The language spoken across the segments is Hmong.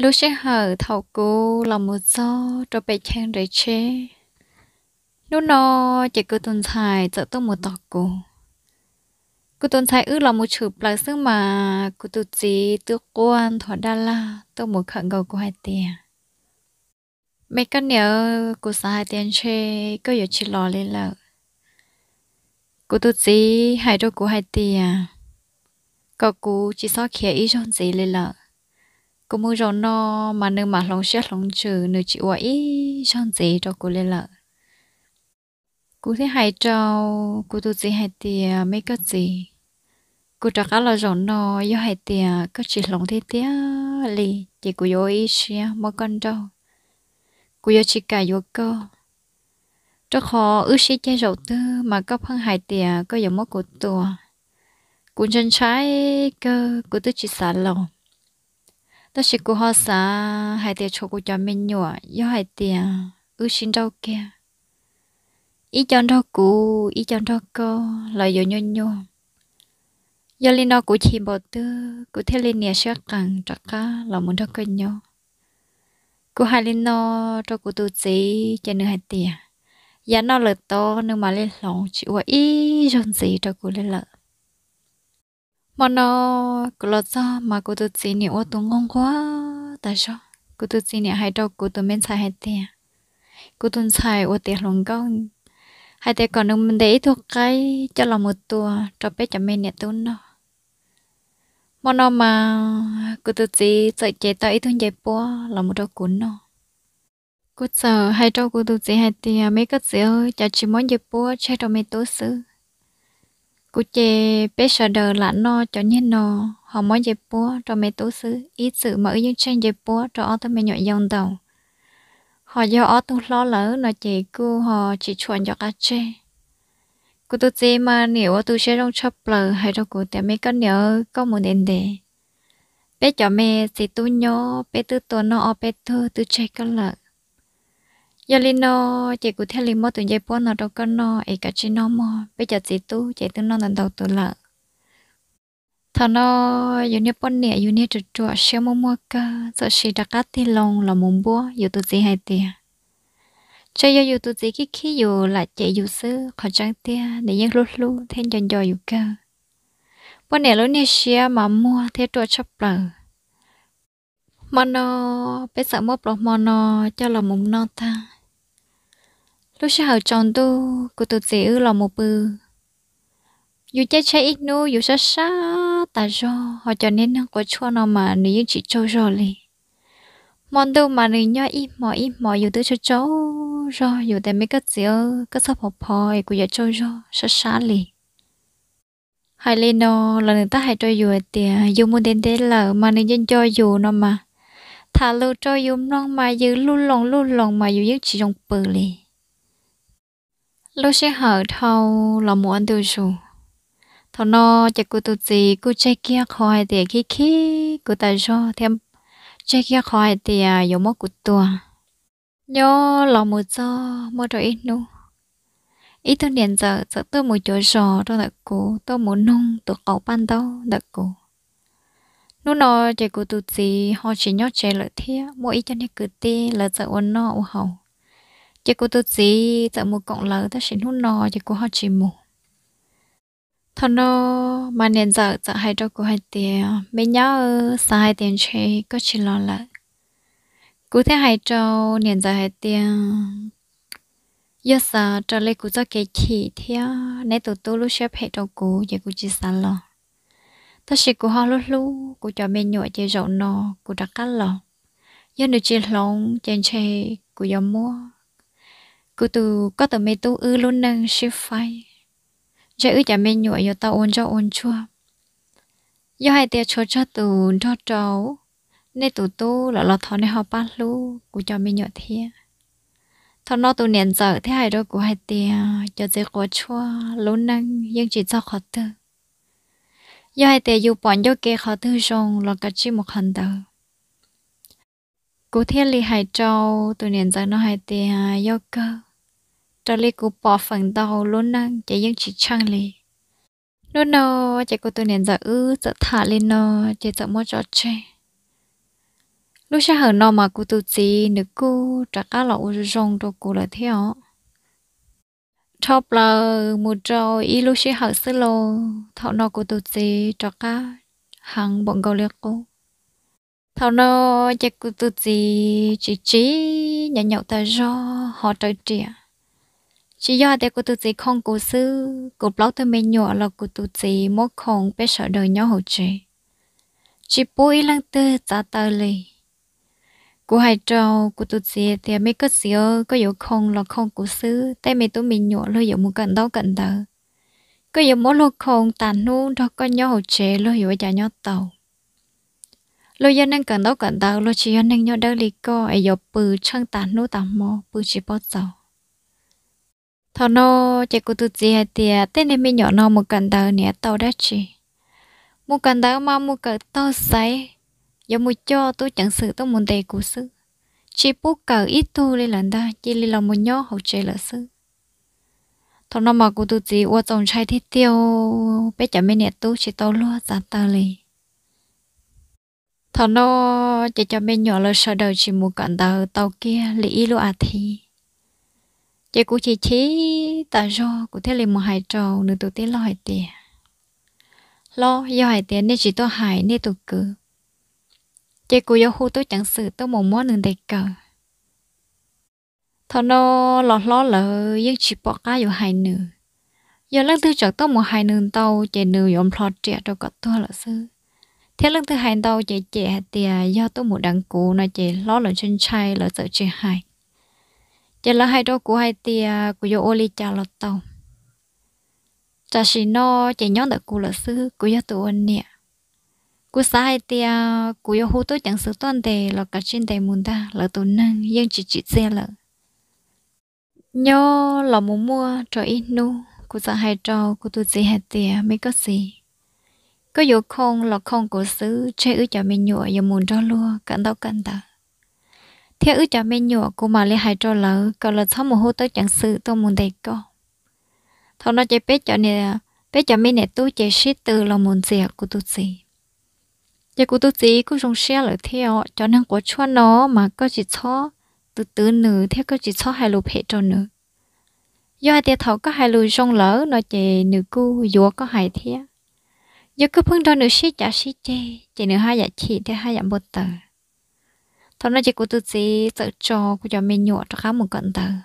Lub sij hawm thaum kuv los mus txog rau pem chaw nres tsheb, hnub no ces kuv tus ntxhais txawm tuaj mus tos kuv. Kuv tus ntxhais wb los mus tshwm plaws xwb mas kuv tus txiv twb quaj nthuav dab laj tuaj mus khawm nkaus kuv hais tias, Me koj niam, kuv xav hais tias ntshe koj yuav tsis los li lawm. Kuv tus txiv hais rau kuv hais tias kom kuv tsis txhob khiav ib zaug ntxiv li lawm. Kuv mus zaum no mas nws mam hloov siab hloov ntsws, nws tsis ua ib zaug ntxiv rau kuv li lawm. Kuv thiaj hais rau kuv tus txiv hais tias, Me koj txiv, kuv rov qab los zaum no, yog hais tias koj tsis hloov thiab tiag li ces kuv yuav ua ib siab muab koj nrauj. Kuv yuav tsis kam yuav koj, rau qhov wb sib ceg zaum twg mas koj pheej hais tias koj yuav muab kuv tua. Kuv ntshai ntshai kawg, kuv twb tsis xav los, tab sis kuv ho xav hais tias tshuav kuv cov me nyuam, yog hais tias wb sib nrauj kiag, ib co nrog kuv ib co nrog koj los yuav nyuaj nyuaj. Yog li no kuv chim npaum twg kuv thiaj li nias siab qees rov qab los mus nrog koj nyob. Kuv hais li no rau kuv tus txiv ces nws hais tias, Yav no lawm tod, nws mam li hloov, tsis ua ib zaug ntxiv rau kuv li lawm. Hmo no kuv los txog mas kuv tus txiv nim ua tus nquag nquag tas zog. Kuv tus txiv nim hais rau kuv tus me ntxhais hais tias, kuv tus ntxhais uas tiav hluas nkauj, hais tias kom nws ntes ib tug qaib coj los mus tua rau peb cov me niam tub noj. Hmo no mas kuv tus txiv txawm cev tau ib tug ncej puab los mus rau kuv noj. Kuv txawm hais rau kuv tus txiv hais tias, Me koj txiv, cas tsis muab ncej puab tseg rau me tub xwb? Kuv ces peb sawv daws lam noj cov niag no, ho muab ncej puab rau me tub xwb. Ib txwm mas wb yeej tseg ncej puab rau ob tug me nyuam yau ntau, ho yog ob tug hlob lawm no ces kuj ho tsis tshua nco qab tseg. Kuv tus txiv mas nim ua tus siab zoo tshaj plaws hais rau kuv tias, Me koj niam, koj mus ntev ntev, peb cov me txiv tub nyob peb twb tua noj ob peb tug twb tseg koj lawm. Yog li no ces kuv thiaj li muab tus ncej puab no rau koj noj es kav tsij noj mog, peb cov txiv tub ces twb noj ntau ntau tus lawm. Thaum no yus niag poj niam yus niag ruam ruam siab muaj muaj kawg, txawm sis rov qab tig loo los mus npuab yus tus txiv hais tias, Tseem yog yus tus txiv khib khib yus lam cem yus xwb, qhov tseeb tiag nws yeej hlub hlub thiab nco nco yus kawg. Poj niam lub niag siab mas muag thiab ruam tshaj plaws. Hmo no peb txawm muab pluas hmo no coj los mus noj tag. Lub sij hawm tsaus ntuj kuv tus txiv wb los mus pw. Yus caij tsheb ib hnub yus sab sab tas zog, ho cov niag neeg quav tshuaj no mas nws yeej tsis tsaug zog li. Hmo ntuj mas nws nyob ib hmos ib hmos, yus twb tsaug tsaug zog, yus tias, Me koj txiv, koj txhob phov phov es kuv yuav tsaug zog sab sab li. Hais li no los nws tab hais rau yus hais tias yus mus ntev ntev lawm mas nws nco nco yus no mas, tham lus rau yus mloog mas yus luj loos luj loos mas yus yeej tsis zoo pw li. Lub sij hawm dhau los mus ua ntu zus, thaum no ces kuv tus txiv kuj tseg kiag qhov hais tias khib khib kuv tas zog thiab tseg kiag qhov hais tias yuav muab kuv tua. Nyob los mus txog muaj rau ib hnub, ib tug niam ntxawm txawm tuaj mus cuav zos rau ntawm kuv, tuaj mus noog tus qaum paj ntaub ntawm kuv. Hnub no ces kuv tus txiv ho tsis nyob tsev lawm thiab, muaj ib co niag kwv tij lawv txawm ua noj ua haus, ces kuv tus txiv txawm mus koom lawv, tab sis hnub no ces kuv ho tsis mus. Thaum no mas niam ntxawm txawm hais rau kuv hais tias, Me nyab, xav hais tias ntshe koj tsis los lawm. Kuv thiaj hais rau niam ntxawm hais tias, Yog xav raws li kuv txoj kev chim thiab neb tus tub lub siab phem rau kuv ces kuv tsis xav los. Tab sis kuv ho hlub hlub kuv cov me nyuam ces zaum no kuv rov qab los. Yog nws tsis hloov ces ntshe kuv yuav muab kuv tus, koj tus me tub wb lub neej sib faib, ntshe wb cov me nyuam yuav tau ua ntsoj ua ntsuag. Yog hais tias tshuav tsawg tus nrog rau nej tus tub lawm los thov nej ho pab hlub kuv cov me nyuam thiab. Thaum no tus niam ntxawm thiaj hais rau kuv hais tias, Cov txiv quav tshuaj lub neej yeej tsis txog qhov twg. Yog hais tias yus pom ncauj ke qhov twg zoo los kav tsij mus qhov ntawd. Kuv thiaj li hais rau tus niam ntxawm no hais tias, Yog kawg, raws li kuv pom feem ntau lub neej ces yeej tsis tsheej li. Hnub no ces kuv tus niam ntxawm wb txawm tham li no ces txawm muab tso tseg. Lub sij hawm no mas kuv tus txiv nws kuj rov qab los ua zoo rau kuv lawm thiab os. Dhau plaws mus rau ib lub sij hawm xwb lauj, thaum no kuv tus txiv rov qab heev npaum nkaus li qub. Thaum no ces kuv tus txiv tsis tsim nyog nyaum tas zog ho rawv riam. Tsis yog hais tias kuv tus txiv khoo kuv xwb, kuv plaub tug me nyuam los kuv tus txiv muab khoo peb sawv daws nyob hauv tsev, tsis pub ib leej twg txav taw li. Kuv hais rau kuv tus txiv tias, me koj txiv, koj yuav khoo los khoo kuv xwb, tej me tub me nyuam luag yuav mus kawm ntaub kawm ntawv, koj yuav muab luag khoo tas hnub nrog koj nyob hauv tsev luag yuav ua cas nyob tau. Luag yog neeg kawm ntaub kawm ntawv, luag tsis yog neeg nyob dawb li koj es yuav pw tsheej tas hnub tas hmo pw tsis paub txaus. Thaum no ces kuv tus txiv hais tias, tej niag me nyuam no mus kawm ntawv niam tau dab tsi? Mus kawm ntawv mas mus kawm taug xaiv, yuav mus coj tub ceev xwm tuaj mus ntes kuv xwb, tsis pub kawm ib tug li lawm ntag, cia li los mus nyob hauv tsev lawm xwb. Thaum no mas kuv tus txiv ua txaus ntshai tiag tiag, peb cov me niam tub tsis tau luag txav taw li. Thaum no ces cov me nyuam lawv sawv daws tsis mus kawm ntawv tau kiag li ib lub as thiv. Ces kuv chim chim tas zog, kuv thiaj li mus hais rau nws tus tij laug hais tias, hlob, yog hais tias nej tsis tuaj hais nej tus kwv, ces kuv yuav hu tub ceev xwm tuaj mus muab nws ntes kaw. Thaum no los hlob lawv yeej tsis pom qab yuav hais nws. Yog leej twg tseem tuaj mus hais nws ntau ces nws yuav nplho riam rau kom tuag lawm xwb. Thiab leej twg hais ntau ces cem hais tias yog tuaj mus deev kuv no ces hlob lawv ntshai ntshai lawv txawm tsis hais. Ces lawv hais rau kuv hais tias kuv yuav ua li cas los tau. Tam sim no ces nyob ntawm kuv lawm xwb, kuv yog tus ua niam. Kuv xav hais tias kuv yuav hu tub ceev xwm tuaj ntes los kav tsij ntes mus ntag, lawv tus neeg yeej tsis tsim txiaj lawm. Nyob los mus muaj rau ib hnub, kuv txawm hais rau kuv tus txiv hais tias, me koj txiv, koj yuav khoo los khoo kuv xwb, tseg wb cov me nyuam yuav mus nrog luag kawm ntaub kawm ntawv. Thiab wb cov me nyuam kuv mam li hais rau lawv kom lawv txhob mus hu tub ceev xwm tuaj mus ntes koj. Thaum no ces peb cov me niam tub ces sib tw los mus ntxias kuv tus txiv. Ces kuv tus txiv kuj zoo siab lawm thiab os, cov neeg quav tshuaj no mas koj tsis txhob twv twv nws thiab koj tsis txhob hais lus phem rau nws. Yog hais tias thaum koj hais lus zoo lawm no ces nws kuj yuav koj hais thiab. Yog koj pheej nrog nws sib cav sib ceg ces nws haj yam chim thiab haj yam npau taws. Thaum no ces kuv tus txiv txawm tso kuv cov me nyuam rov qab mus kawm ntawv.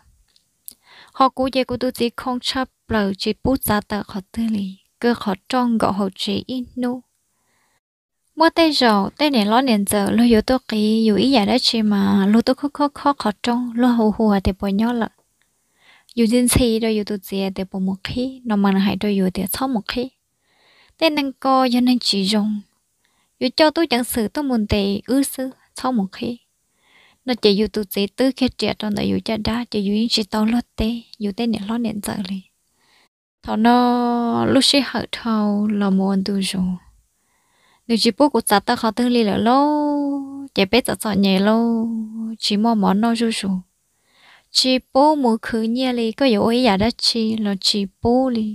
Ho kuv ces kuv tus txiv khoo tshaj plaws tsis pub txav tawm qhov twg li, kaw qhov rooj nkaum hauv tsev ib hnub. Muaj tej zaum tej niam hlob niam ntxawm luag yuav tuaj qiv yus ib yam dab tsi mas luag tuaj khob khob khob qhov rooj, luag hu hu hais tias puas nyob lawm. Yus ntxhi ntxhi rau yus tus txiv tias puas mus qhib no mas nws hais rau yus tias txhob mus qhib. Tej neeg ko yog neeg tsis zoo, yuav coj tub ceev xwm tuaj mus ntes wb xwb, txhob mus qhib. No ces yus tus txiv twb kiag riam rau ntawm yus caj dab ces yus yeej tsis tau luag teb yus tej niam hlob niam ntxawm li. Thaum no lub sij hawm dhau los mus ua ntu zus, nws tsis pub kuv txav tawm qhov twg li lawm lauj. Ces peb txom txom nyem lauj, tsis muaj mov noj zuj zus, tsis pub mus khwv nyiaj li, koj yuav ua ib yam dab tsi los tsis pub li.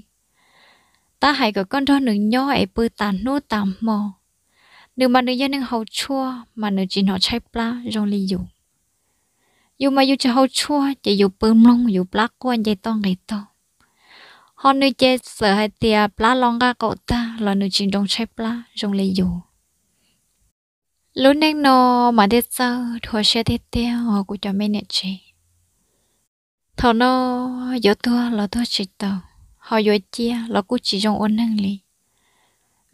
Tab hais kom koj nrog nws nyob es pw tas hnub tas hmo. Nws mas nws yog neeg haus tshuaj mas nws tsis hnov tshaib plab zoo li yus. Yus mas yus tsis haus tshuaj ces yus pw mloog yus plab quaj nce toj nqis taug. Ho nws ces txawm hais tias plab los nqaj qaum tag los nws tsis nroo tshaib plab zoo li yus. Lub neej no mas thiaj txawj dhuav siab tiag tiag os kuv cov me niam tsev. Thaum no yuav tuag los tuag tsis tau, ho yuav ciaj los kuj tsis zoo ua neeg li.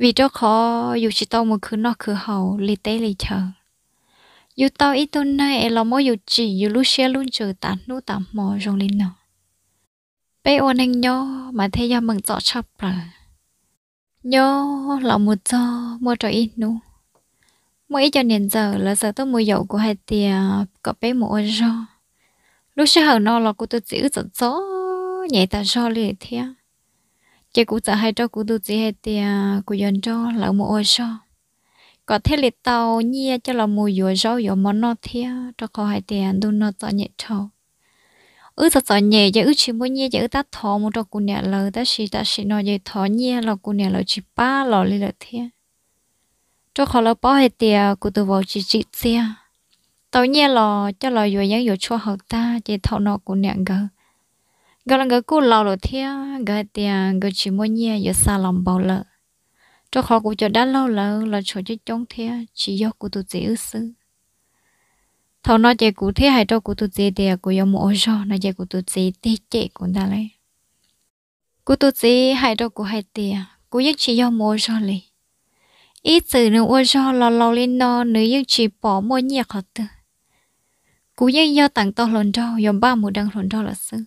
Vim rau qhov yus tsis tau mus khwv noj khwv haus li teb li chaw. Yus tau ib tug neeg es los muab yus tsim yus lub siab lub ntsws tas hnub tas hmo zoo li no. Peb ua neeg nyob mas thiaj yog meem txom tshaj plaws. Nyob los mus txog muaj rau ib hnub, muaj ib co niam ntxawm lawv txawm tuaj mus yaum kuv hais tias kom peb mus ua zog. Lub sij hawm no los kuv tus txiv wb txom txom nyem tas zog li thiab. Ces kuv txawm hais rau kuv tus txiv hais tias kuv yuav nrog lawv mus ua zog, kom thiaj li tau nyiaj coj los mus yuav zaub yuav mov noj thiab, rau qhov hais tias ntu no txom nyem dhau. Wb txom txom nyem ces wb tsis muaj nyiaj ces wb tab thov mus rau kuv niam lawv, tab sis tam sim no ces thov nyiaj los kuv niam lawv tsis pab los li lawm thiab. Rau qhov lawv paub hais tias kuv tus vauv tsis tsim txiaj. tau nyiaj los coj los yuav yeeb yuav tshuaj haus tag, ces thaum no kuv niam nkawd, nkawd los nkawd kuj laus lawm thiab, nkawd hais tias nkawd tsis muaj nyiaj yuav xa los npaum lawm, rau qhov kuv cov dab laug lawv los tshuav coob coob thiab tsis yog kuv tus txiv wb xwb. Thaum no ces kuv thiaj hais rau kuv tus txiv tias kuv yuav mus ua zog no ces kuv tus txiv tig cem kuv ntag lauj. Kuv tus txiv hais rau kuv hais tias kuv yeej tsis yog mus ua zog li. Ib txwm nws ua zog los laus li no nws yeej tsis pom muaj nyiaj qhov twg. Kuv yeej yog teem tau hluas nraug yuav npaj mus deev hluas nraug lawm xwb.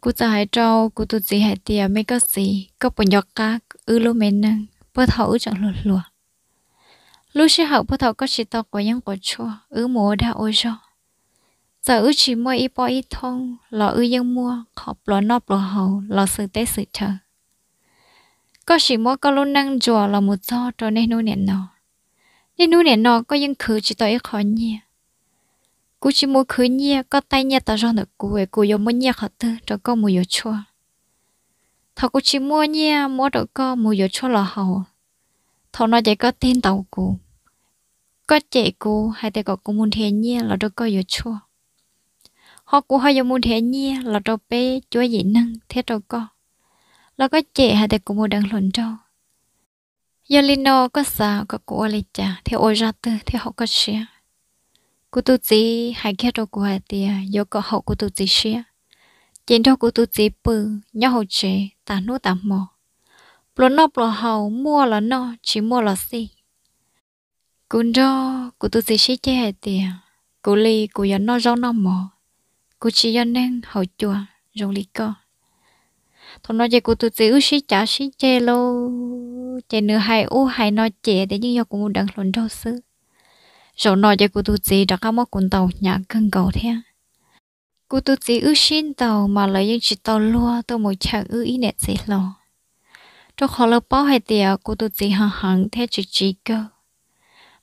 Kuv txawm hais rau kuv tus txiv hais tias, me koj txiv, koj puas nco qab wb lub me neej puag thaum wb tseem hluas hluas? Lub sij hawm puag thaum koj tsis tau quav yeeb quav tshuaj wb mus ua dag ua zog, txawm wb tsis muaj ib pob ib thooj los wb yeej muaj qhov pluas noj pluas haus los xwm teb xwm chaw. Koj sim muab koj lub neej ntsuas los mus txog rau niaj hnub niam no. Niaj hnub niam no koj yeej khwv tsis tau ib qho nyiaj. Kuv tsis mus khwv nyiaj, koj taij nyiaj tas zog ntawm kuv es kuv yuav muaj nyiaj qhov twg rau koj mus yuav tshuaj? Thaum kuv tsis muaj nyiaj muab rau koj mus yuav tshuaj los haus, thaum no ces koj tig ntaus kuv, koj cem kuv hais tias kom kuv mus nrhiav nyiaj los rau koj yuav tshuaj. Ho kuv ho yuav mus nrhiav nyiaj los rau peb cuab yim neeg thiab rau koj, los koj cem hais tias kuv mus deev hluas nraug. Yog li no koj xav kom kuv ua li cas thiab ua zaj twg thiaj haum koj siab? Kuv tus txiv hais kiag rau kuv hais tias yuav kom haum kuv tus txiv siab, ces nrog kuv tus txiv pw nyob hauv tsev tas hnub tas hmo, pluas noj pluas haus, muaj los noj, tsis muaj los xij. Kuv nrog kuv tus txiv sib ceg hais tias kuv li kuv yuav noj zaub noj mov, kuv tsis yog neeg haus cua zoo li koj. Thaum no ces kuv tus txiv wb sib cav sib ceg lauj, ces nws hais ub hais no cem tias yeej yog kuv mus deev hluas nraug xwb. Zaum no ces kuv tus txiv rov qab muab kuv ntaus hnyav kawg nkaus thiab. Kuv tus txiv wb sib ntaus mas lawv yeej tsis tau luag tuaj mus cheem wb ib niam txiv hlo, rau qhov lawv paub hais tias kuv tus txiv heev heev thiab tsis tsiv kawg.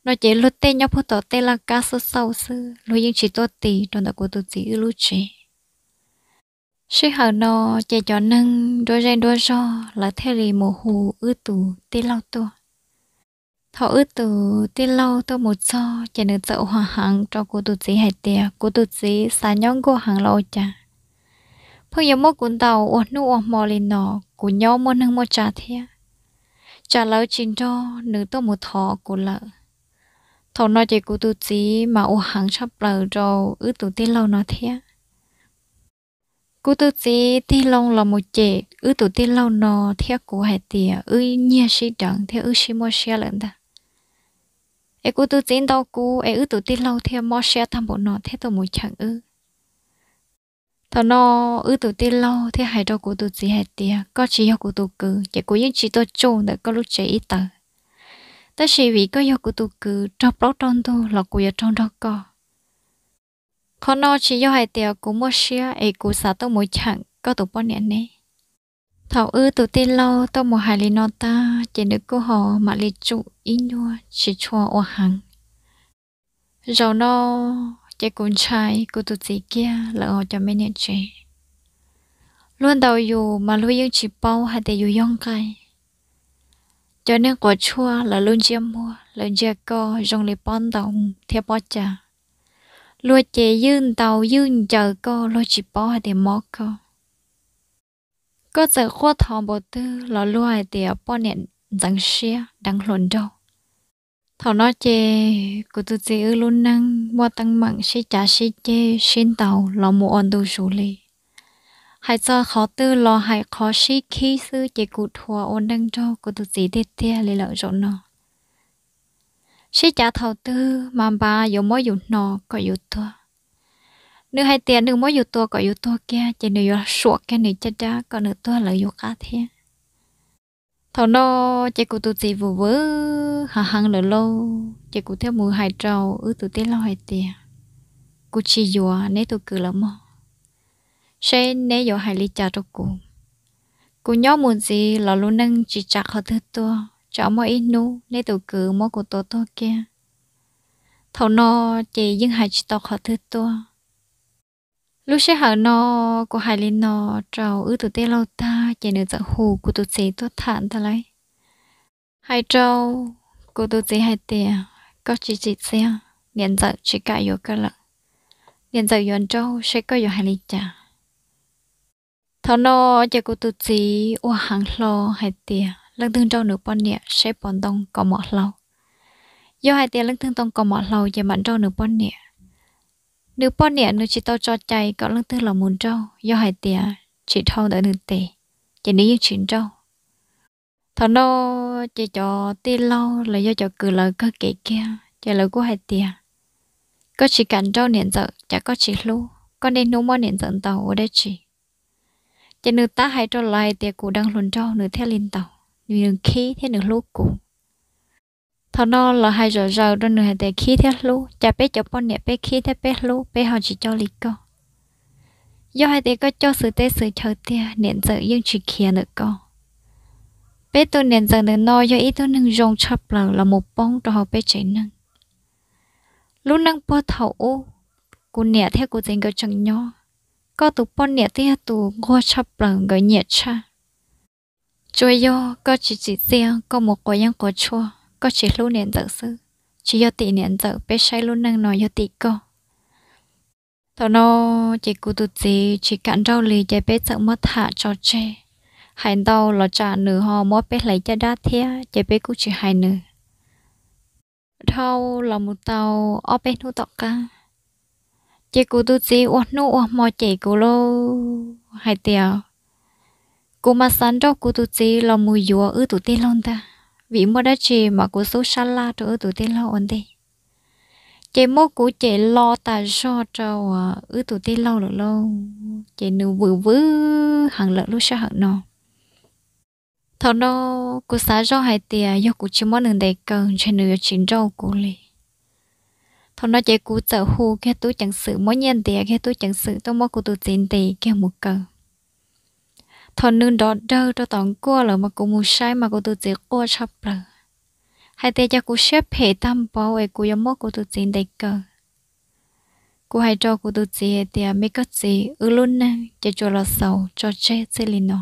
No ces luag tej nyob puag tom tej laj kab xauj xauj xwb, luag yeej tsis tuaj tis rau ntawm kuv tus txiv wb lub tsev. Sij hawm no ces cov neeg nruab zej nruab zog lawv thiaj li mus hu wb tus tij laug tuaj. Thaum wb tus tij laug tuaj mus txog ces nws txawm ua heev heev rau kuv tus txiv hais tias kuv tus txiv xav nyob nkuaj heev los ua cas, pheej yuav muab kuv ntaus ua hnub ua hmo li no, kuv nyob muaj neeg muaj tsav thiab, tsam lawv tsis nrog nws tuaj mus thov kuv lawm. Thaum no ces kuv tus txiv mas ua heev tshaj plaws rau wb tus tij laug no thiab. Kuv tus txiv tig loo los mus cem wb tus tij laug no thiab kuv hais tias wb nyiag sib deev thiab wb sib muaj siab lawm ntag. Es kuv tus txiv ntaus kuv es wb tus tij laug thiaj mob siab tag npaum no thiab tuaj mus cheem wb. Thaum no wb tus tij laug thiaj hais rau kuv tus txiv hais tias koj tsis yog kuv tus kwv ces kuv yeej tsis tuaj tsuj ntawm koj lub tsev ib taws. Tab sis vim koj yog kuv tus kwv, raug plaub raug ntug los kuv yuav raug nrog koj. Qhov no tsis yog hais tias kuv muaj siab es kuv xav tuaj mus cheem koj tus poj niam ne. Thaum wb tus tij laug tuaj mus hais li no tag ces nws kuj ho mam li tsum ib nyuag tsis tshua ua heev. Zaum no ces kuv ntshai kuv tus txiv kiag lawm os cov me niam tsev. Luag ntaus yus mas luag yeej tsis paub hais tias yus yog nqaij. Cov neeg quav tshuaj lawv lub ntsiab muag lawv ntsia koj zoo li pob ntoo thiab pob cas. Luag ces ywj ntaus ywj ncaws koj luag tsis paub hais tias mob koj. Koj txawm quaj thov npaum twg los luag hais tias poj niam ntxeev siab deev hluas nraug. Thaum no ces kuv tus txiv wb lub neej muaj teeb meem sib cav sib ceg sib ntaus los mus ua ntu zus li. Hais txog qhov twg los hais qhov sib khib xwb ces kuv dhuav ua neej nrog kuv tus txiv tiag tiag li lawm zaum no. Sib cav thaum twg mas npav yuav muab yus hno kom yus tuag. Nws hais tias nws muab yus tua kom yus tuag kiag ces nws yuav suam kiag nws caj dab kom nws tuag lawv yus qab thiab. Thaum no ces kuv tus txiv vwm vwm heev heev lawm lauj, ces kuv thiaj mus hais rau wb tus tij laug hais tias kuv tsis yuav neb tus kwv lawm mog, seb neb yuav hais li cas rau kuv. Kuv nyob mus ntxiv los lub neej tsis tsa qhov twg tuaj, tsam muaj ib hnub neb tus kwv muab kuv tua tuag kiag. Thaum no ces yeej hais tsis tau qhov twg tuaj. Lub sij hawm no kuv hais li no rau wb tus tij laug tag ces nws txawm hu kuv tus txiv tuaj tham ntag lauj. Hais rau kuv tus txiv hais tias koj tsis tsim txiaj, niam ntxawm tsis kam yuav koj lawm. Niam ntxawm yuav nrauj seb koj yuav hais li cas. Thaum no ces kuv tus txiv ua heev hlo hais tias leej twg nrauj nws poj niam seb puas ntoo kaus mom hlau. Yog hais tias leej twg ntoo kaus mom hlau ces mam nrauj nws poj niam. Nws poj niam nws tsis tau tso cai kom leej twg los mus nrauj, yog hais tias tsis dhau ntawm nws tes, ces nws yeej tsis nrauj. Thaum no ces cov tij laug los yog cov kwv lawv kawg kev kiag ces lawv kuj hais tias, koj tsis kam nrauj niam ntxawm cas koj tsis hlub, koj niaj hnub muab niam ntxawm ntaus ua dab tsi? Ces nws tab hais rau lawv hais tias kuv deev hluas nraug nws thiaj li ntaus, nws khib thiab nws hlub kuv. Thaum no lawv hais zom zaws rau nws hais tias khib thiab hlub, cas peb cov poj niam peb khib thiab peb hlub peb ho tsis coj li koj. Yog hais tias koj coj xwm teb xwm chaw tiag niam ntxawm yeej tsis khiav ntawm koj. Peb tus niam ntxawm ntawm no yog ib tug neeg zoo tshaj plaws los mus poob rau hauv peb tsev neeg. Lub neej puag thaum ub, kuv niam thiab kuv txiv nkawd tseem nyob, koj tus poj niam twb yog tus nquag tshaj plaws nkawd nyiam tshaj. Tsuas yog koj tsis tsim txiaj, koj mus quav yeeb quav tshuaj, koj tsis hlub niam ntxawm xwb. Tsis yog tim niam ntxawm, peb saib lub neej no yog tim koj. Thaum no ces kuv tus txiv tsis kam nrauj li ces peb txawm muab tham tso tseg. Hais ntau los tsam nws ho muab peb hlais caj dab thiab ces peb kuj tsis hais nws. Dhau los mus tau ob peb hnub tom qab, ces kuv tus txiv ua hnub ua hmo cem kuv lauj hais tias kuv mas xav nrauj kuv tus txiv los mus yuav wb tus tij laug ntag, vim muaj dab tsi mas kuv xub sab laj rau wb tus tij laug ua ntej. Ces muab kuv cem lo tas zog rau wb tus tij laug lawm lauj, ces nws vwm vwm heev lawm lub sij hawm no. Thaum no kuv xav zoj hais tias yog kuv tsis muab nws ntes kaw ntshe nws yuav tsis nrauj kuv li. Thaum no ces kuv txawm hu kiag tub ceev xwm, muab nyiaj ntiav kiag tub ceev xwm tuaj muab kuv tus txiv ntes kiag mus kaw. Thaum nws nrov dawg rau tom nkuaj lawm mas kuv mus saib mas kuv tus txiv quaj tshaj plaws hais tias cas kuv siab phem tag npaum es kuv yuav muab kuv tus txiv ntes kaw. Kuv hais rau kuv tus txiv hais tias me koj txiv, wb lub neej ces tsuas los xaus tso tseg txij li no.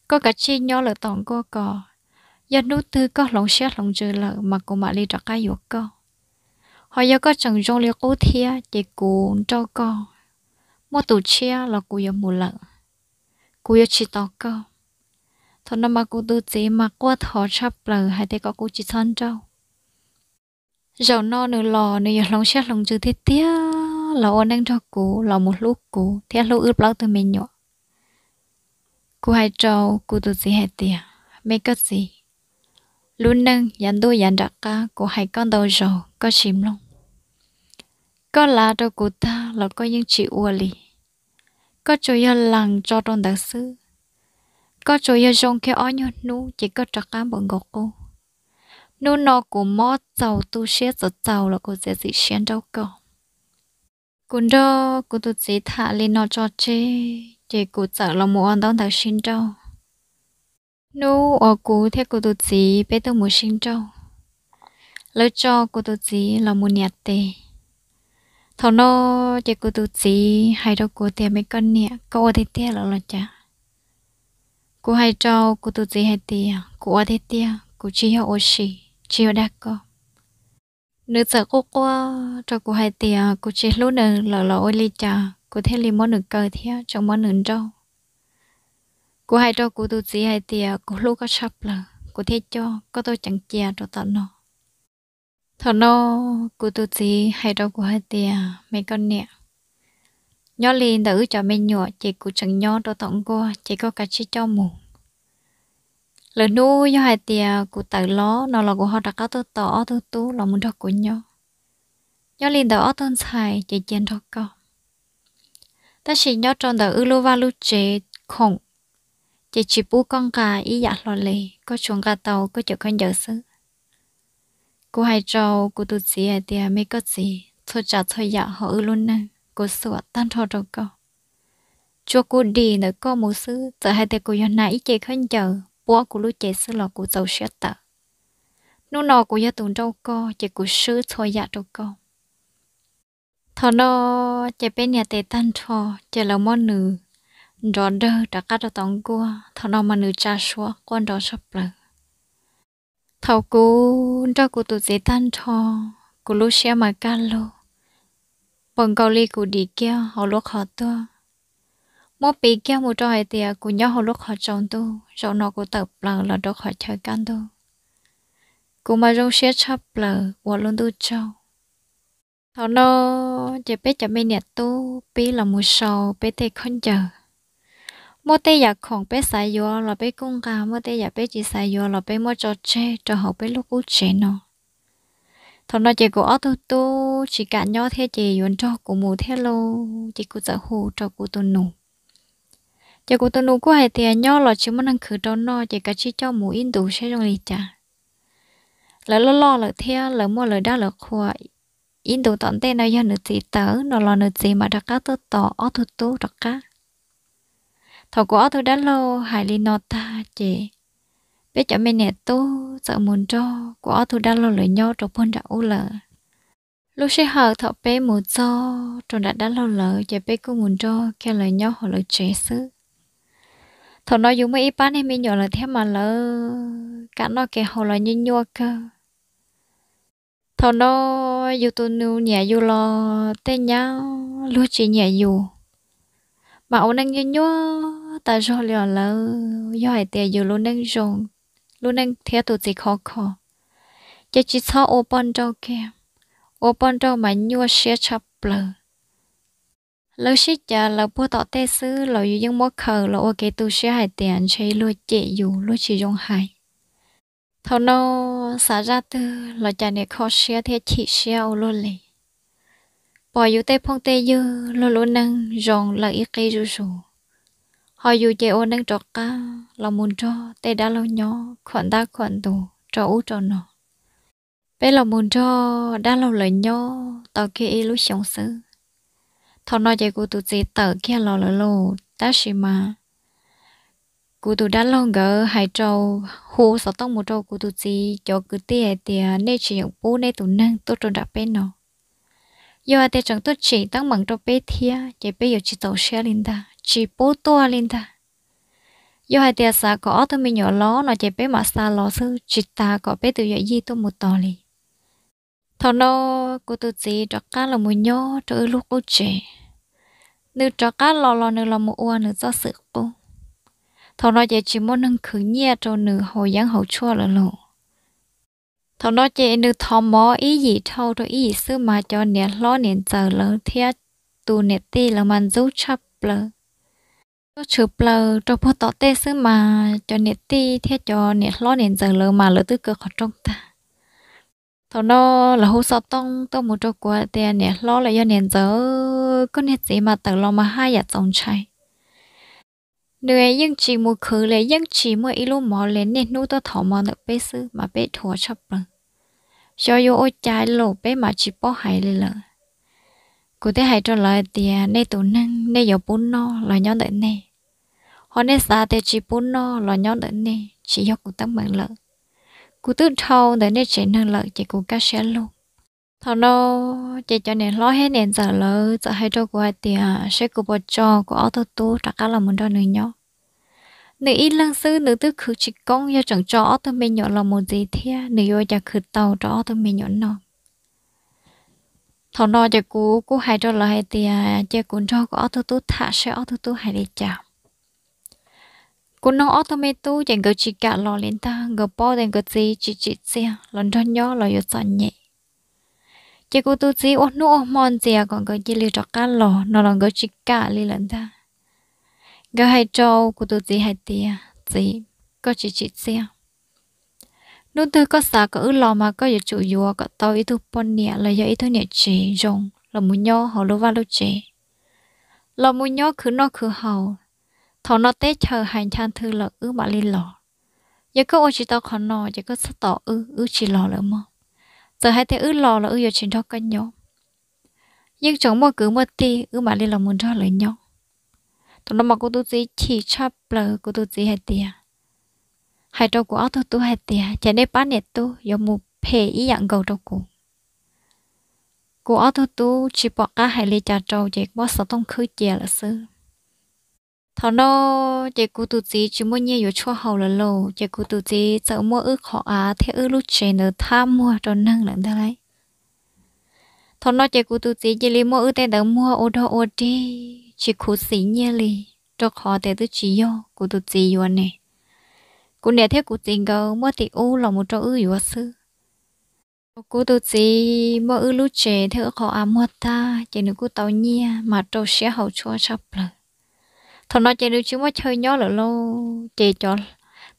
Koj kav tsij nyob lawm tom nkuaj ko, yog hnub twg koj hloov siab hloov ntsws lawm mas kuv mam li rov qab yuav koj. Ho yog koj tseem zoo li qub thiab ces kuv nrauj koj, muaj tus tshiab los kuv yuav mus lawm, kuv yuav tsis tos koj. Thaum no mas kuv tus txiv mas quaj thov tshaj plaws hais tias kom kuv tsis txhob nrauj. Zaum no nws los nws yuav hloov siab hloov ntsws tiag tiag los ua neej nrog kuv los mus hlub kuv thiab hlub wb plaub tug me nyuam. Kuv hais rau kuv tus txiv hais tias me koj txiv, lub neej yav ntuj yav nram qab kuv hais koj ntau zaus koj tsis mloog. Koj lav rau kuv tag los koj yeej tsis ua li. Koj tsuas yog lees tso rau ntawd xwb. Koj tsuas yog zoo kiag ob nyuag hnub ces koj rov qab npaum nkaus qub. Hnub no kuv mob txaus tu siab txaus txaus los kuv txiav txim siab nrauj koj. Kuv nrog kuv tus txiv tham li no tso tseg ces kuv txawm los mus ua ntaub ntawv sib nrauj. Hnub uas kuv thiab kuv tus txiv peb tuaj mus sib nrauj, lawv tso kuv tus txiv los mus nias tes. Thaum no ces kuv tus txiv hais rau kuv tias me koj niam, koj ua tiag tiag lawm los cas? Kuv hais rau kuv tus txiv hais tias kuv ua tiag tiag, kuv tsis yog ua si, tsis yog dag koj. Nws txawm quaj quaj rau kuv hais tias kuv tsis hlub nws lawm los ua li cas kuv thiaj li muab nws kaw thiab tseem muab nws nrauj. Kuv hais rau kuv tus txiv hais tias kuv hlub koj tshaj plaws kuv thiaj coj koj tuaj ceev cia rau tom no. Thaum no kuv tus txiv hais rau kuv hais tias me koj niam, nyob li ntawm wb cov me nyuam ces kuv tseem nyob rau tom nkuaj ces koj kav tsij coj mus. Lwm hnub yog hais tias kuv tawm los no los kuv ho rov qab tuaj tos ob tug tub los mus nrog kuv nyob. Nyob li ntawm ob tug ntxhais ces cia nrog koj. Tab sis nyob rau ntawm wb lub vaj lub tsev khoom ces tsis pub koj nqa ib yam hlo li, koj tsuas nqa tau koj cov khaub ncaws xwb. Kuv hais rau kuv tus txiv hais tias me koj txiv, txhua tsav txhua yam hauv wb lub neej kuv xuas tag nrho rau koj. Tsuas kuv dim ntawm koj mus xwb, txawm hais tias kuv yuav hnav ib ce khaub ncaws puab kuv lub cev xwb los kuv txaus siab tawm. Hnub no kuv yog tus nrauj koj ces kuv swb txhua yam rau koj. Thaum no ces peb nias tes tag nrho ces lawv muab nws nrov dawg rov qab rau tom nkuaj, thaum no mas nws tsa suab quaj nrov tshaj plaws. Thaum kuv nrauj kuv tus txiv tag nrho, Kuv lub siab mas kaj lug, npaum nkaus li kuv dim kiag hauv lub qhov tuag. Muab piv kiag mus rau hais tias kuv nyob hauv lub qhov tsaus ntuj, zaum no kuv tawm plaws los rau qhov chaw kaj ntug, kuv mas zoo siab tshaj plaws ua lub ntuj tsaug. Thaum no ces peb cov me niam tub pib los mus sau peb tej khaub ncaws. Muaj tej yam khoom peb xav yuav los peb kuj nqa, muaj tej yam peb tsis xav yuav los peb muab tso tseg rau hauv peb lub qub tsev no. Thaum no ces kuv ob tug tub tsis kam nyob thiab ces yuav nrog kuv mus thiab lauj, ces kuv txawm hu rau kuv tus nus. Ces kuv tus nus kuj hais tias nyob los tsis muaj neeg khwv rau noj ces kav tsij coj mus ib ntus saib zoo li cas. Lawv loj loj lawm thiab lawv muaj lawv dab lawv qhua, ib ntus tom ntej no yog nws txiv tawm no los nws txiv mam rov qab tuaj tos ob tug tub rov qab. Thaum kuv ob tug dab laug hais li no tag ces peb cov me niam tub txawm mus nrog kuv ob tug dab laug lawv nyob rau puag nram ub lawm. Lub sij hawm thaum peb mus txog rau nram dab laug lawv ces peb kuj mus nrog kiag lawv nyob hauv lawv tsev xwb. Thaum no yus muaj ib pab niag me nyuam lawm thiab mas lawv kam noj kev haus los nyuaj nyuaj kawg. Thaum no yus tus nus nyiam yus los tej nyab luag tsis nyiam yus, mas ua neej nyuaj nyuaj tas zog li os lawv. Yog hais tias yus lub neej zoo, lub neej thiab tus txiv khov kho, ces tsis txhob ua poj nrauj kiag. Ua poj nrauj mas nyuaj siab tshaj plaws. Lawv sib cav lawv puag tom tej xwb los yus yeej muab khaws los ua kev tu siab hais tias ntshe luag cem yus luag tsis zoo hais. Thaum no xav zaj twg los cas niam kho siab thiab chim siab ua luaj li. Pom yus tej phooj tej ywg luag lub neej zoo lawm ib qib zuj zus, ho yus ces ua neej rov qab los mus nrog tej dab laug nyob khuam ntab khuam ntus rau ub rau no. Peb los mus nrog dab laug lawv nyob tau kiag ib lub xyoo xwb, thaum no ces kuv tus txiv tawm kiag los lawm lauj. Tab sis mas kuv tus dab laug nkawd hais rau, hu xov tooj mus rau kuv tus txiv cov kwv tij hais tias nej tsis yeem pub nej tus neeg tuaj rau nram peb no. Yog hais tias tseem tuaj tsim teeb meem rau peb thiab ces peb yuav tsis txaus siab li ntag, tsis pub tuaj li ntag. Yog hais tias xav kom ob tug me nyuam los no ces peb mam xa los xwb, tsis tas kom peb tus yawm yij tuaj mus tos li. Thaum no kuv tus txiv rov qab los mus nyob rau wb lub qub tsev. Nws rov qab los los nws los mus ua nws txoj xwm qub. Thaum no ces tsis muaj neeg khwv nyiaj rau nws haus yeeb haus tshuaj lawm lauj. Thaum no ces nws thov mov ib yim dhau rau ib yim xwb mas cov niam hlob niam ntxawm lawv thiab tus niam tij lawv mas ntxub tshaj plaws. Tuaj tshwm plaws rau puag tom tej xwb mas cov niam tij thiab cov niam hlob niam ntxawm lawv mas lawv twb kaw qhov rooj tag. Thaum no lawv hu xov tooj tuaj mus rau kuv tias niam hlob los yog niam ntxawm, koj niag txiv mas tawm los mas haj yam txaus ntshai. Nws yeej tsis mus khwv li, yeej tsis muaj ib lub mov li, niaj hnub tuaj thov mov ntawm peb xwb mas peb dhuav tshaj plaws. Xyov yuav ua cas los peb mam tsis paub hais li lawm. Kuv thiaj hais rau lawv hais tias nej tus neeg nej yuav pub noj los nyob ntawm nej, ho nej xav tias tsis pub noj los nyob ntawm nej, tsis yog kuv teeb meem lawm. Kuv twb dhau ntawm nej tsev neeg lawm ces kuv kaj siab lug. Thaum no ces cov niam hlob thiab niam ntxawm lawv txawm hais rau kuv hais tias saib kuv puas tso kuv ob tug tub rov qab los mus nrog nws nyob. Nws ib leeg xwb nws twb khwv tsis koob, yog tseem tso ob tug me nyuam los mus ntxiv thiab nws yuav ua cas khwv tau rau ob tug me nyuam noj. Thaum no ces kuv kuj hais rau lawv hais tias cia kuv nrog kuv ob tug tub tham saib ob tug tub hais li cas. Kuv noog ob tug me tub ces nkawd tsis kam los li ntag, nkawd paub tias nkawd txiv tsis tsim txiaj, los nrog nyob los yuav txom nyem. Ces kuv tus txiv ua hnub ua hmo ntxias kom nkawd cia li rov qab los no los nkawd tsis kam li lawm ntag. Nkawd hais rau kuv tus txiv hais tias txiv, koj tsis tsim txiaj. Hnub twg koj xav kom wb los mas koj yuav tsum yuav kom tau ib tug poj niam los yog ib tug niam tsev zoo los mus nyob hauv lub vaj lub tsev, los mus nyob khwv noj khwv haus. Thaum no teb chaws hais ncha nthwv lawm wb mam li los. Yog koj ua tsis tau qhov no ces koj txhob tos wb, wb tsis los lawm mog. Txawm hais tias wb los los wb yuav tsis nrog koj nyob. Yeej tseem muaj kwv muaj tij wb mam li los mus nrog lawv nyob. Thaum no mas kuv tus txiv chim tshaj plaws, kuv tus txiv hais tias, hais rau kuv ob tug tub hais tias ces nej pab niam tub yuav mus phem ib yam nkaus rau kuv. Kuv ob tug tub tsis pom qab hais li cas rau ces muab xov tooj khwb cia lawm xwb. Thaum no ces kuv tus txiv tsis muaj nyiaj yuav tshuaj haus lawm lauj, ces kuv tus txiv txawm muab wb qhov av thiab wb lub tsev ntawd thab muag rau neeg lawm ntag lauj. Thaum no ces kuv tus txiv cia li muab wb tej ntawd muag ua dog ua dig tsis khuv xim nyiaj li, rau qhov tias twb tsis yog kuv tus txiv yuav ne. Kuv niam thiab kuv txiv nkawd muab tim ub los mus rau wb yuav xwb. Kuv tus txiv muab wb lub tsev thiab wb qhov av muag tag ces nws kuj tau nyiaj mas rau siab haum tshuaj tshaj plaws. Thaum no ces nws tsis muaj chaw nyob lawm lauj, ces cov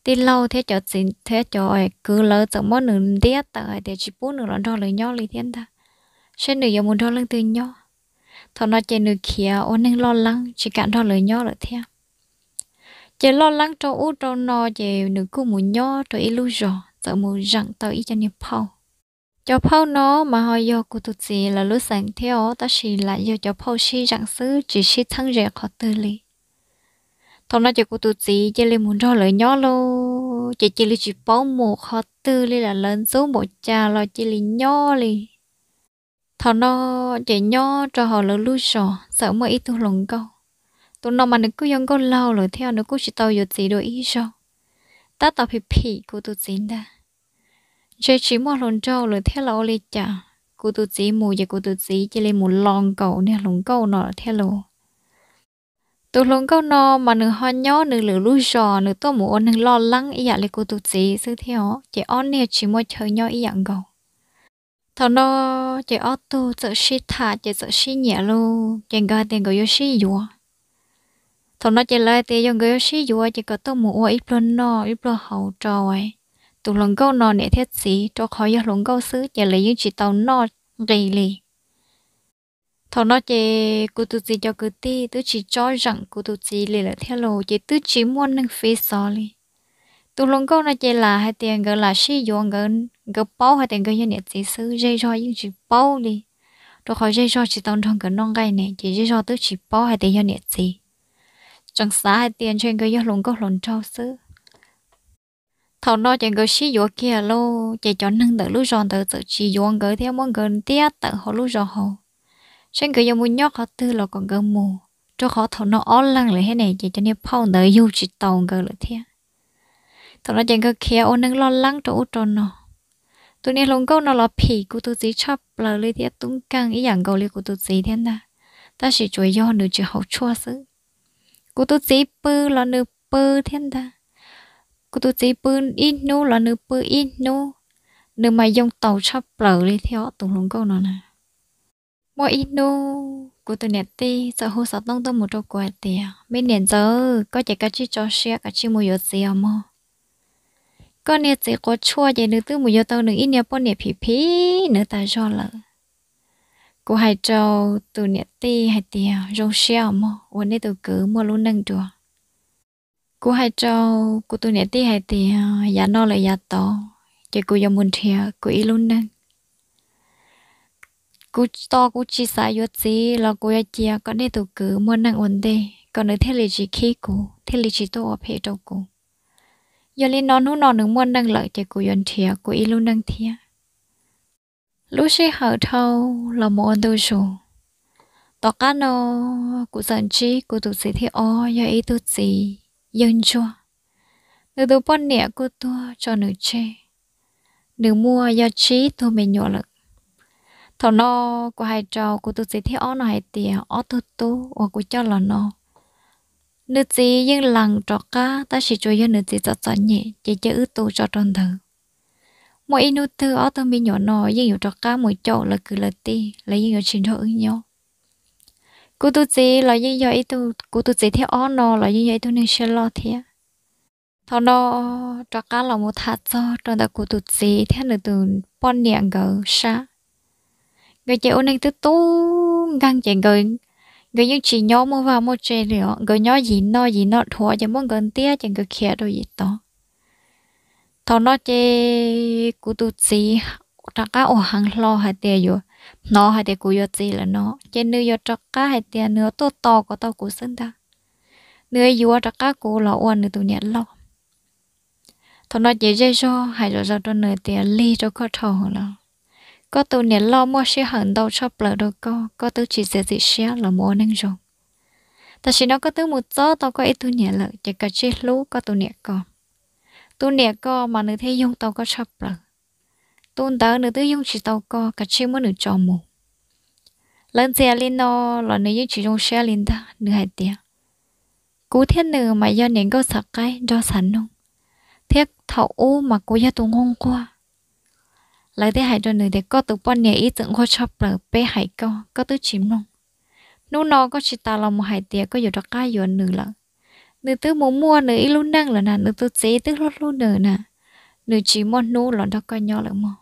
tij laug thiab cov txiv thiab cov kwv lawv txawm muab nws ntiab tawm hais tias tsis pub nws los nrog lawv nyob li thiab ntag, saib nws yuav mus nrog leej twg nyob. Thaum no ces nws khiav ua neeg loj leeb tsis kam nrog lawv nyob lawm thiab. Ces loj leeb rau ub rau no ces nws kuj mus nyob rau ib lub zos, txawm mus zeem tau ib co niag phauj. Cov phauj no mas ho yog kuv tus txiv lawv lub xeem thiab os, tab sis lam yog cov phauj sib zeem xwb tsis sib txheeb ze qhov twg li. Thaum no ces kuv tus txiv cia li mus nrog lawv nyob lauj, ces cia li tsis paub mus qhov twg li lawm, lawv ntxub npaum cas los cia li nyob li. Thaum no ces nyob rau hauv lawv lub zos txawm muaj ib tug hluas nkauj. Tus no mas nws kuj yog nkauj laug lawm thiab nws kuj tsis tau yuav txiv dua ib zaug. Tab tom phim phim kuv tus txiv ntag. Ntshe tsis muaj hluas nraug lawm thiab los ua li cas, kuv tus txiv mus ces kuv tus txiv cia li mus lo nkaus niag hluas nkauj no lawm thiab lauj. Tus hluas nkauj no mas nws ho nyob nws lwm lub zos, nws tuaj mus ua neeg loj leeb ib yam li kuv tus txiv xwb thiab os, ces ob niag tsis muaj chaw nyob ib yam nkaus. Thaum no ces ob tug txawm sib tham ces txawm sib nyiam lauj, ces nkawd hais tias nkawd yuav sib yuav. Thaum no ces lawv hais tias yog nkawd yuav sib yuav ces kom tuaj mus ua ib pluag noj ib pluag haus rau tus hluas nkauj no niam thiab txiv, rau qhov yog hluas nkauj xwb ces lawv yeej tsis tau noj nqis li. Thaum no ces kuv tus txiv cov kwv tij twb tsis tsob zeem kuv tus txiv li lawm thiab los ces twb tsis muaj neeg fi xov li. Tus hluas nkauj no ces lam hais tias nkawd lam sib yuav, nkawd paub hais tias nkawd yog niam txiv xwb, zej zog yeej tsis paub li, rau qhov zej zog tsis tau nrog nkawd noj nqaij ne, ces zej zog twb tsis paub hais tias yog niam txiv, tseem xav hais tias ntshe nkawd yog hluas nkauj hluas nraug xwb. Thaum no ces nkawd sib yuav kiag lauj, ces cov neeg ntawm lub zos ntawd txawm tsis yuav nkawd thiab muab nkawd ntiab tawm hauv lub zos hauv, saib nkawd yuav mus nyob qhov twg los kom nkawd mus, rau qhov thaum no ob leeg lawm thiab ne, ces cov niag phauj ntawd yug tsis taus nkawd lawm thiab. Thaum no ces nkawd khiav ua neeg loj leeb rau ub rau no. Tus niag hluas nkauj no los phim kuv tus txiv tshaj plaws li thiab tub nkeeg ib yam nkaus li kuv tus txiv thiab ntag, tab sis tsuas yog nws tsis haus tshuaj xwb. Kuv tus txiv pw los nws pw thiab ntag. Kuv tus txiv pw ib hnub los nws pw ib hnub, nws mas yoo taus tshaj plaws li thiab tus hluas nkauj no na. Muaj ib hnub kuv tus niam tij txawm hu xov tooj tuaj mus rau kuv hais tias, me niam ntxawm, koj ces kav tsij tso siab kav tsij mus yuav txiv os mog. Koj niag txiv quav tshuaj ces nws twb mus yuav tau nws ib niag poj niam phim phim nws tas zog lawm. Kuv hais rau tus niam tij hais tias zoo siab os mog uas nej tus kwv muaj lub neej dua. Kuv hais rau kuv tus niam tij hais tias yav no lawm yav tod ces kuv yuav mus nrhiav kuv ib lub neej. Kuv tos kuv tsis xav yuav txiv los kuv yuav cia kom nej tus kwv muaj neej ua ntej kom nws thiaj li tsis khib kuv thiaj li tsis tuaj ua phem rau kuv. Yog li no hnub no nws muaj neej lawm ces kuv yuav nrhiav kuv ib lub neej thiab. Lub sij hawm dhau los mus ua ntu zus, tom qab no kuv txawm ntsib kuv tus txiv thib ob yog ib tug txiv yawg ntsuag. Nws tus poj niam kuj tuag tso nws tseg. Nws muaj yog tsib tug me nyuam lawm. Thaum no kuv hais rau kuv tus txiv thib ob no hais tias ob tug tub uas kuv coj los no, nws txiv yeej lees rov qab tab sis tsuas yog nws txiv txom txom nyem ces cia wb tu tso rau ntawd. Muaj ib hnub twg ob tug me nyuam no yeej yuav rov qab mus caum lawv kwv lawv tij, lawv yeej yuav tsis nrog wb nyob. Kuv tus txiv los yeej yog ib tug, kuv tus txiv thib ob no los yeej yog ib tug neeg siab loj thiab. Thaum no rov qab los mus tham txog rau ntawm kuv tus txiv thiab nws tus poj niam nkawd sab. Nkawd ces ua neeg twb tub nkeeg ces nkawd yeej tsis nyob muaj vaj muaj tse li os, nkawd nyob yim noj yim noj dhuav ces muab nkawd ntiab ces nkawd khiav rau yim tod. Thaum no ces kuv tus txiv rov qab ua heev hlo hais tias yuav hnov hais tias kuv yuav txiv lawm no ces nws yuav rov qab hais tias nws yuav tuaj tos kom tau kuv xwb ntag. Nws yuav rov qab kuv los ua nws tus niam loj. Thaum no ces zej zog hais zom zaws rau nws tias lig rau koj dhau lawm. Koj tus niam loj muaj sij hawm ntau tshaj plaws rau koj, koj twb tsis txiav txim siab los mus ua neeg zoo. Tam sim no koj twb mus txob tau koj ib tug niam lawm ces kav tsij hlub koj tus niam ko. Tus niam ko mas nws thiaj yoog tau koj tshaj plaws. Tus ntawd nws twb yoog tsis tau koj, kav tsij muab nws tso mus. Lawv ntxias li no los nws yeej tsis zoo siab li ntag. Nws hais tias, kuv thiab nws mas yog niam nkauj txhav qaib nraug txhav noog, thiab thaum ub mas kuv yog tus nquag nquag. Lawv thiaj hais rau nws tias, koj tus poj niam ib txwm nquag tshaj plaws, peb hais koj, koj twb tsis mloog. Hnub no koj tsis tas los mus hais tias koj yuav rov qab yuav nws lawm. Nws twb mus muaj nws ib lub neej lawm na, nws tus txiv twb hlub hlub nws na, nws tsis muaj hnub los nrog koj nyob lawm mog.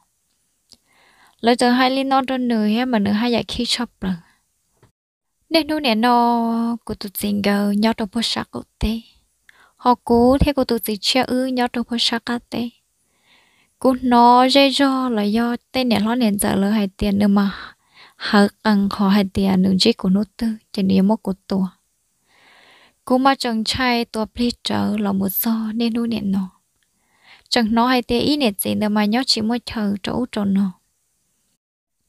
Lawv txawm hais li no rau nws thiab mas nws haj yam khib tshaj plaws. Niaj hnub nim no kuv tus txiv nkawd nyob rau puag sab qaum teb, ho kuv thiab kuv tus txiv tshiab wb nyob rau puag sab qab teb. Kuv hnov zej zog los yog tej niam hlob niam ntxawm lawv hais tias nws mas hawv qees qhov hais tias nws ntsib kuv hnub twg ces nws yuav muab kuv tua. Kuv mas tseem ntshai tuav plig rawv los mus txog niaj hnub nim no. Tseem hnov hais tias ib niam txiv ntawd mas nyob tsis muaj chaw rau ub rau no.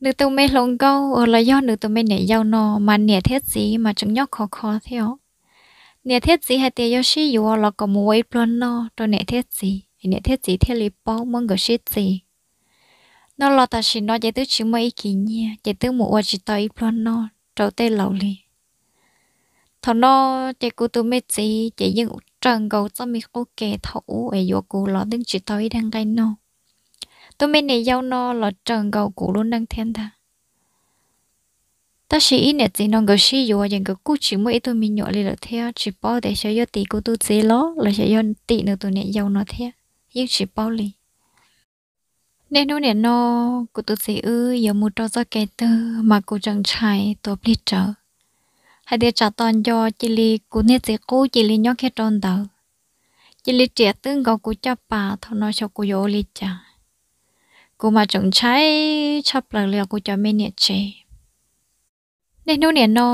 Nws tus me hluas nkauj los yog nws tus me niam yau no mas niam thiab txiv mas tseem nyob khov kho thiab os. Niam thiab txiv hais tias yog sib yuav los kom mus ua ib pluag noj rau niam thiab txiv, niam thiab txiv thiaj li paub muab nkawd sib txis. No los tam sim no ces twb tsis muaj ib kis nyiaj ces twb mus ua tsis tau ib pluag noj rau tej laus li. Thaum no ces kuv tus me txiv ces yeej raws nkaus txoj me qub ke thaum ub es yuav kuv los yeej tsis tau ib daig nqaij noj. Tus me niam yau no los raws nkaus kuv lub neej thiab ntag. Tab sis ib niam txiv no nkawd sib yuav ces nkawd kuj tsis muaj ib tug me nyuam li lawm thiab tsis paub tias xyov yuav tim kuv tus txiv los los xyov yuav tim nws tus niam yau no thiab, yeej tsis paub li. Niaj hnub nim no kuv tus txiv wb yuav mus rau txoj kev twg mas kuv tseem ntshai tuav plig rawv hais tias tsam tos nco cia li kuv niag txiv qub cia li nyob kiag rau ntawd, cia li riam twb nkaus kuv caj pas, thaum no xyov kuv yuav ua li cas. Kuv mas tseem ntshai tshaj plaws li os kuv cov me niam tsev. Niaj hnub nim no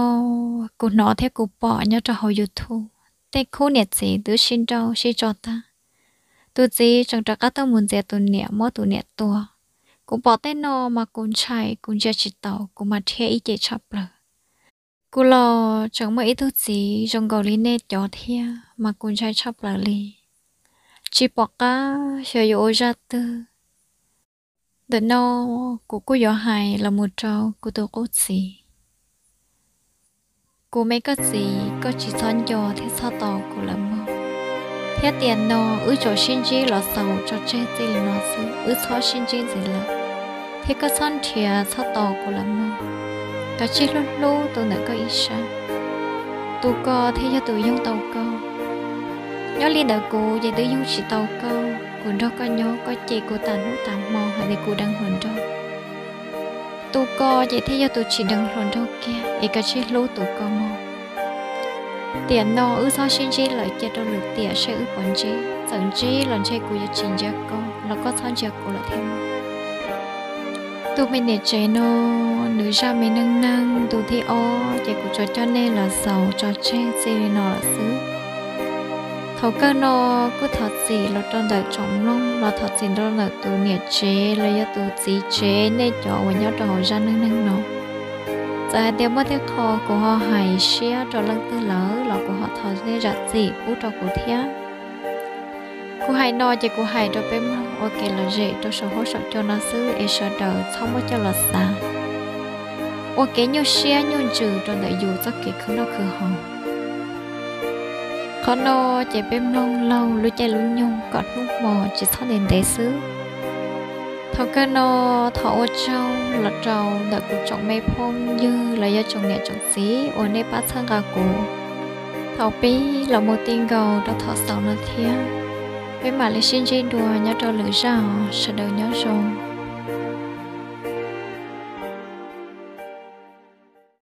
kuv hnov thiab kuv pom nyob rau hauv YouTube tej khub niam txiv twb sib nrauj sib tso tag, tus txiv tseem rov qab tuaj mus ntxias tus niam, muab tus niam tua. Kuv pom tej no mas kuv ntshai, kuv ntsia tsis taus, kuv mas rhiab ib ce tshaj plaws. Kuv los tseem muaj ib tug txiv zoo nkaus li nej cov thiab mas kuv ntshai tshaj plaws li, tsis pom qab xyov yuav ua zaj twg. Ntawm no kuv kuj yuav hais los mus rau kuv tus qub txiv. Kuv me koj txiv, koj tsis txhob nco thiab txhob tos kuv lawm mog. Thiab tiam no wb tsuas sib ntsib los xaus tso tseg txij li no xwb, wb txhob sib ntsib ntxiv lawm. Thiab koj txhob nrhiav txhob tos kuv lawm mog. Koj tsij hlub hlub tus ntawm koj ib sab. Tus ko thiaj yog tus yoog tau koj. Nyob li ntawd kuv ces twb yoog tsis tau koj, kuv nrog koj nyob koj cem kuv tas hnub tas hmo hais tias kuv deev hluas nraug. Tus ko ces thiaj yog tus tsis deev hluas nraug kiag es koj tsij hlub tus ko mog. Tiam no wb txhob sib ntsib lawm, cia rau lwm tiam seb wb puas ntsib. Txawm ntsib los ntshe kuv yuav tsis ntsia koj los koj txhob ntsia kuv lawm thiab. Tus me niam tsev no, nws zaj me neej neeg ntu thib ob ces kuv tsuas coj nej los xaus tso tseg txij li no lawm xwb. Thaum kawg no kuj thov txim los rau ntawm tsoom mloog, los thov txim rau ntawm tus niam tsev los yog tus txiv tsev nej cov uas nyob rau hauv zaj neej neeg no. Txawm hais tias muaj tej qho kuv ho hais siab rau leej twg lawm los kuv ho thov nej zam txim pub rau kuv thiab. Kuv hais no ces kuv hais rau peb mloog ua kev lom zem rau saum huab saum cua no xwb es sawv daws txhob muab coj los xav ua kev nyuaj siab nyuaj ntsws rau ntawm yus txoj kev khwv noj khwv haus. Qhov no ces peb mloog laug lub caij lub nyoog kom hnub hmo tsis txhob ntev ntev xwb. Thaum kawg no thov ua tsaug los rau ntawm kuv tsoom me phooj ywg los yog tsoom niam tsoom txiv uas nej pab txhawb nqa kuv thaum pib los mus ti nkaus rau thaum xaus no thiab. Peb mam li sib ntsib dua nyob rau lwm zaj os, sawv daws nyob zoo.